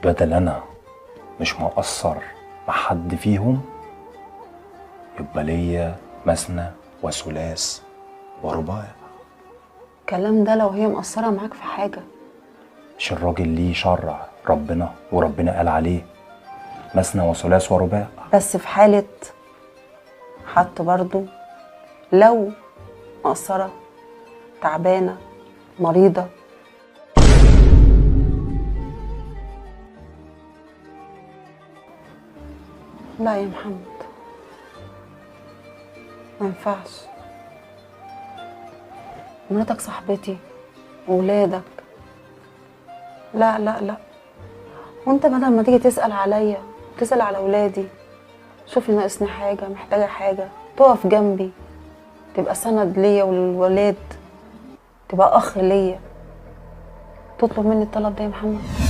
بدل انا مش مقصر مع حد فيهم، يبقى ليا مثنى وثلاث ورباع. الكلام ده لو هي مقصرة معاك في حاجة. مش الراجل ليه شرع ربنا وربنا قال عليه مثنى وثلاث ورباع؟ بس في حالة حط برضو لو مقصرة، تعبانة، مريضة. لا يا محمد، ما ينفعش. مراتك صاحبتي وولادك. لا لا لا، وانت بدل ما تيجي تسأل عليا تسأل على ولادي، شوفي ناقصني حاجة، محتاجة حاجة، تقف جنبي، تبقى سند ليا وللولاد، تبقى أخ ليا. تطلب مني الطلب ده يا محمد؟